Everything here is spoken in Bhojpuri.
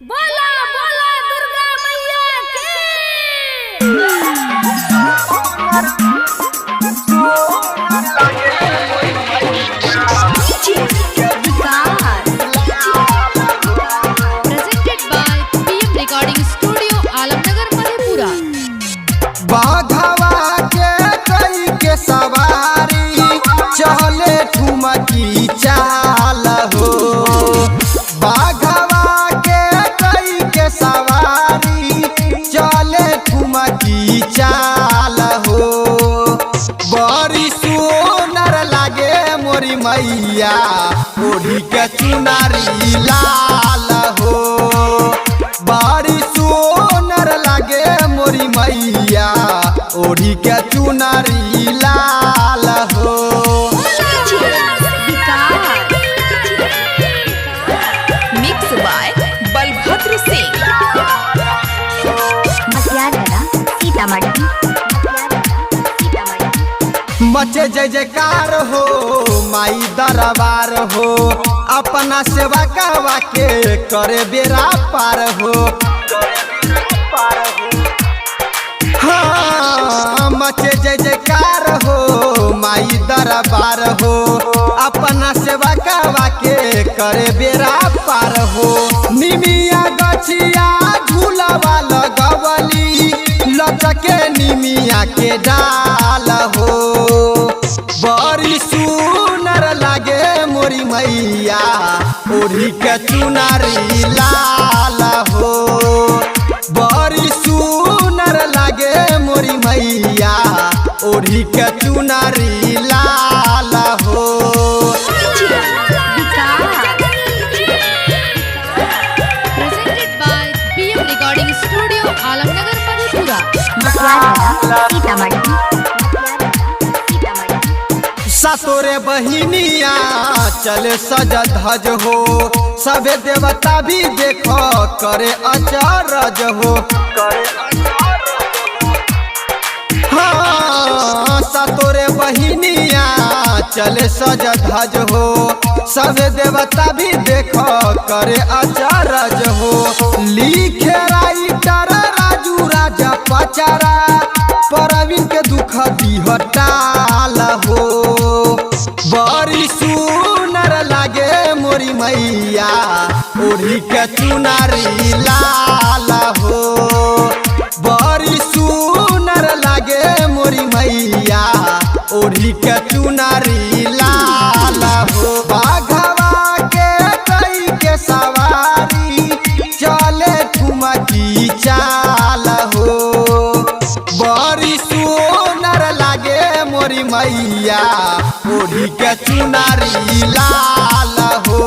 बोला बोला दुर्गा मैया की। Presented by PM Recording Studio, Alamnagar, Madhepura. बाघवा के कई के सवारी चले ठुमकी चाल हो। बाघवा के कई के सवारी चले ठुमकी चाल हो। बड़ी सुनर लागे मोरी मैया ओढ़ी के चुनरी लाल हो। बड़ी सुनर लागे मोरी मैया ओढ़ी के चुनरी लाल हो। Mix by Balbhadra Singh. Sitamarhi. मचे जय जयकार हो माई दरबार हो, अपना सेवा कहवा के करे बेरा पार हो। हाँ, मचे जय जयकार हो माई दरबार हो, अपना सेवा कहवा के करे बेरा पार हो। निमिया गछिया झूलावा लगवली लचके निमिया के डाल हो। बड़ी सुनर लागे मोरी मैया ओढ़ी के चुनरी लाल हो। बड़ी सुनर लागे मोरी मैया ओढ़ी के चुनरी लाल हो। Presented by PM Recording Studio, Alamnagar, Madhepura. Sitamarhi. सतोरे बहिनिया चले सज धज हो, सबे देवता भी देखो करे अचरज हो। हाँ, सतोरे बहिनिया चले सज धज हो, सबे देवता भी देखो करे अचरज हो। लिखे राइटर राजू राजा पचारा परवीन के दुख दिहटाल हो। बड़ी सुनर लागे मोरी मैया ओढ़ी के चुनरी लाल हो। बड़ी सुनर लागे मोरी मैया ओढ़ी के चुनरी लाल हो। बाघवा के कई के सवारी चले ठुमकी चाल हो। बड़ी सुनर लागे मोरी मैया ओढ़ी के चुनरी लाल हो।